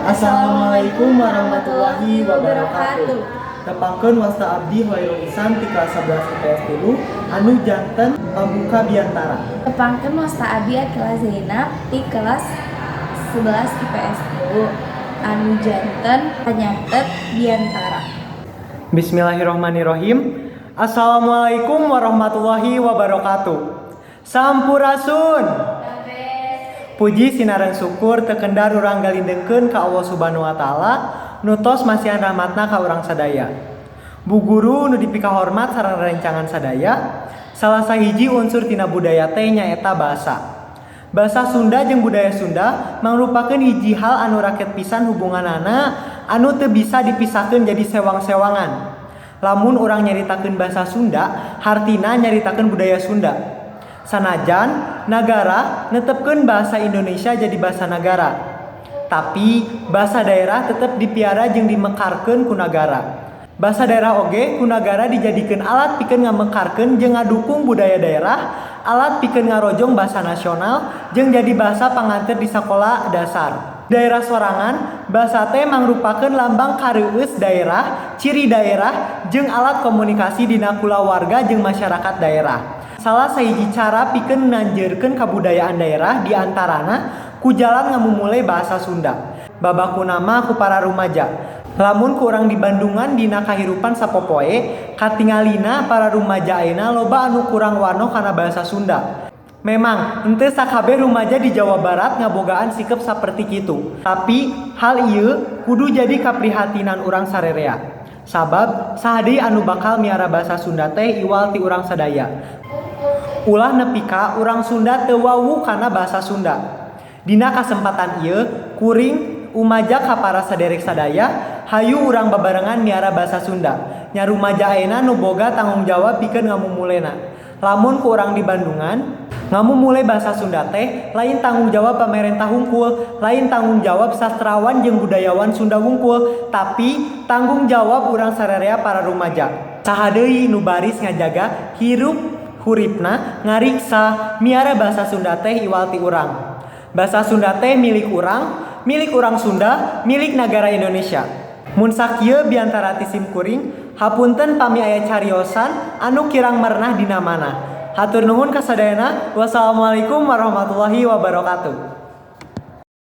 Assalamualaikum warahmatullahi wabarakatuh. Tepangkeun, wasta abdi Hoirul Ihsan ti kelas 11 IPS 3 anu janten pambuka biantara. Tepangkeun, wasta abdi Akila Zainab ti kelas 11 IPS 3 anu janten panyantet biantara. Bismillahirrahmanirrahim. Assalamualaikum warahmatullahi wabarakatuh. Sampurasun. Puji sinareng syukur teu kendar urang galindengkeun ka Allah Subhanahu wa Taala nu tos masihan rahmatna ka urang sadaya. Bu guru nu dipikahormat sareng rerencangan sadaya, salah sahiji unsur tina budaya teh nyaeta basa. Basa Sunda jeung budaya Sunda mangrupakeun hiji hal anu raket pisan hubunganana anu teu bisa dipisahkeun jadi sewang-sewangan. Lamun urang nyaritakeun basa Sunda, hartina nyaritakeun budaya Sunda. Sanajan nagara netepkeun bahasa Indonesia jadi basa nagara, tapi basa daerah tetep dipiara jeung dimekarkeun ku nagara. Basa daerah oge ku nagara dijadikeun alat pikeun ngamekarkeun jeung ngadukung budaya daerah, alat pikeun ngarojong basa nasional, jeung jadi basa panganteur di sakola dasar. Daerah sorangan, basa teh mangrupakeun lambang kareueus daerah, ciri daerah, jeung alat komunikasi dina kulawarga jeung masyarakat daerah. Salah sahiji cara pikeun nanjeurkeun kabudayaan daerah diantarana ku jalan ngamumule bahasa Sunda. Babakuna mah ku para rumaja. Lamun ku urang dibandungan dina kahirupan sapopoe, katingalina para rumaja ayeuna loba anu kurang wanoh kana bahasa Sunda. Memang henteu sakabeh rumaja di Jawa Barat ngabogaan sikep saperti kitu. Tapi hal ieu kudu jadi kaprihatinan urang sarerea. Sabab saha deui anu bakal miara bahasa Sunda teh iwal ti urang sadaya? Ulah nepi ka urang Sunda teu wawuh kana bahasa Sunda. Dina kasempatan ieu kuring umajak ka para saderek sadaya, hayu urang babarengan miara bahasa Sunda. Nya rumaja ayeuna nu boga tanggung jawab pikeun ngamumulena. Lamun ku urang dibandungan, ngamumule bahasa Sunda teh lain tanggung jawab pamarentah hungkul, lain tanggung jawab sastrawan jeung budayawan Sunda wungkul, tapi tanggung jawab urang sararea para rumaja. Saha deui nu baris ngajaga hirup huripna ngariksa miara bahasa Sunda teh iwal ti urang? Bahasa Sunda teh milik urang, milik urang Sunda, milik nagara Indonesia. Mun sakieu biantara ti sim kuring, hapunten pami aya cariosan anu kirang merenah dina manah. Hatur nuhun kasadayana. Wassalamualaikum warahmatullahi wabarakatuh.